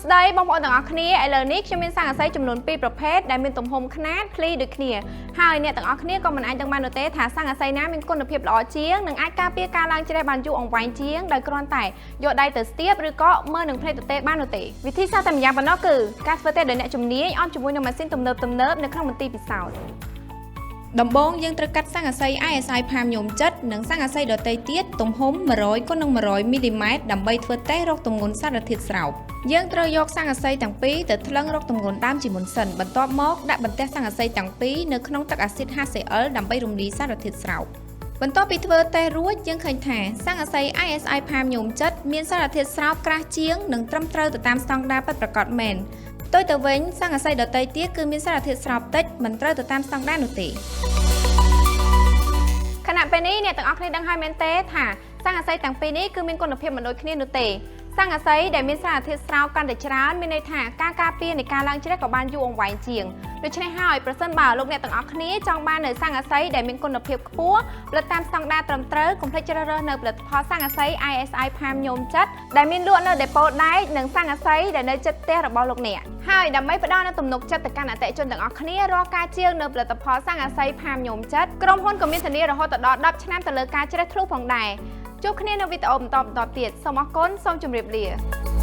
ស្តីបងប្អូនទាំងអស់គ្នាឥឡូវនេះខ្ញុំមានស័ង្កសីចំនួន2ប្រភេទដែលមានទំហំខ្នាតភ្លីដូចគ្នាហើយអ្នកទាំងអស់គ្នាក៏មិនអាចដឹងបាននោះទេថាស័ង្កសីណាមានគុណភាពល្អជាងនិងអាចការពារការឡើងជ្រេះបានយូរអង្វែងជាងដោយគ្រាន់តែយកដៃទៅស្ទាបឬក៏មើលនឹងភ្នែកទទេបាននោះទេវិធីសាស្ត្រតែម្យ៉ាងប៉ុណ្ណោះគឺការធ្វើតេស្តដោយអ្នកជំនាញអមជាមួយនឹងម៉ាស៊ីនទំនើបៗនៅក្នុងមន្ទីរពិសោធន៍ដំបូងយើងត្រូវកាត់ស័ង្កសី ISI ផាមញោមចិត្តនិងស័ង្កសីដទៃទៀតទំហំ100គុណនឹង100មីលីម៉ែត្រដើម្បីធ្វើតេស្តរកទម្ងន់សារធាតុស្រោបយើងត្រូវយកស័ង្កសីទាំងពីរទៅថ្លឹងរកទម្ងន់ដើមជាមុនសិនបន្ទាប់មកដាក់បន្ទះស័ង្កសីទាំងពីរនៅក្នុងទឹកអាស៊ីត HCl ដើម្បីរំលាយសារធាតុស្រោបបន្ទាប់ពីធ្វើតេស្តរួចយើងឃើញថាស័ង្កសី ISI ផាមញោមចិត្តមានសារធាតុស្រោបក្រាស់ជាងនិងត្រឹមត្រូវទៅតាមស្តង់ដារពិតប្រាកដមែនផ្ទុយទៅវិញស័ង្កសីដទៃទៀតគឺមានសារធាតុស្រោបតិចមិនត្រូវទៅតាមស្តង់ដារនោះទេខណៈពេលនេះអ្នកទាំងអស់គ្នាដឹងហើយមែនទេថាស័ង្កសីទាំងពីរនេះគឺមានគុណភាពមិនដូចគ្នានោះទេស័ង្កសីដែលមានសារធាតុស្រោបកាន់តែច្រើនមានន័យថាការការពារនៃការឡើងជ្រេះក៏បានយូរអង្វែងជាងដូច្នេះហើយប្រសិនបើលោកអ្នកទាំងអស់គ្នាចង់បាននៅស័ង្កសីដែលមានគុណភាពខ្ពស់ផលិតតាមស្តង់ដារត្រឹមត្រូវកុំភ្លេចជ្រើសរើសនៅផលិតផលស័ង្កសី ISI ផាមញោមចិត្តដែលមានលក់នៅដេប៉ូដែកនិងស័ង្កសីដែលនៅជិតផ្ទះរបស់លោកអ្នកហើយដើម្បីផ្ដល់នូវទំនុកចិត្តទៅកាន់អតិថិជនទាំងអស់គ្នារាល់ការជាងនៅផលិតផលស័ង្កសីផាមញោមចិត្តក្រុមហ៊ុនក៏មានធានារហូតដល់10ឆ្នាំទៅលើការជ្រេះធ្លុះផងដែរជួបគ្នានៅវីដេអូបន្តៗទៀតសូមអរគុណសូមជម្រាបលា។